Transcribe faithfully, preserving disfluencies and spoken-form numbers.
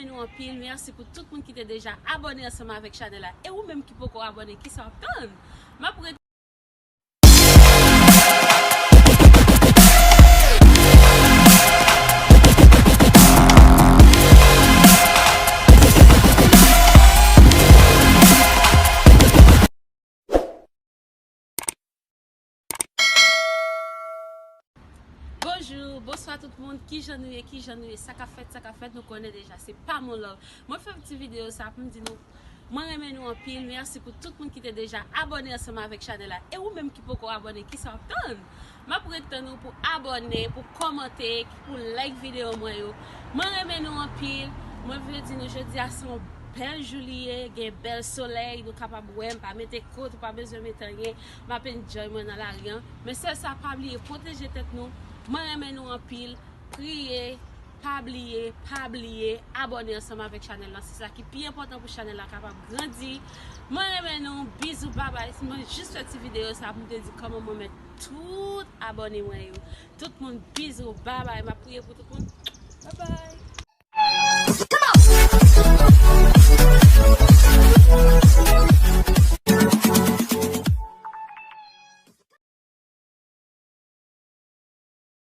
Nou anpil, mèsi pou tout moun ki te deja abòne ansanm avèk chanèl la. E ou menm ki poko abòne, kisa w ap tann? M ap ret- Bonjou, bonswa tout moun. Kijan nou ye, kijan nou ye? Sa k ap fèt, sa k ap fèt, nou konnen deja. Se pa mon love. Mwen fè ti videyo sa pou m di nou, mwen renmen nou anpil. Mèsi pou tout moun ki te deja abòne ansanm avèk chanèl la. E ou menm ki poko abòne, kisa w ap tann? M ap ret tann ou pou abòne, pou kòmante, pou like videyo mwen yo. Mwen renmen nou anpil. Mwen vle di nou jodi a se yon bèl jou li ye, gen bèl solèy, nou kapab wè, m pa mete kot, ou pa bezwen mete anyen. M ap enjoy mwen nan lari an. Men sèl sa, pa bliye pwoteje tèt nou. Mwen renmen nou anpil. Priye, pa bliye, pa bliye abòne ansanm avèk chanèl la. Se sa ki pi enpòtan pou chanèl la kapab grandi. Mwen renmen nou. Bizou, babay. Mwen jis fè ti videyo sa pou m te di kòman mwen mèt tout abòne mwen yo. Tout moun, bizou, babay. M ap priye pou tout moun. Babay.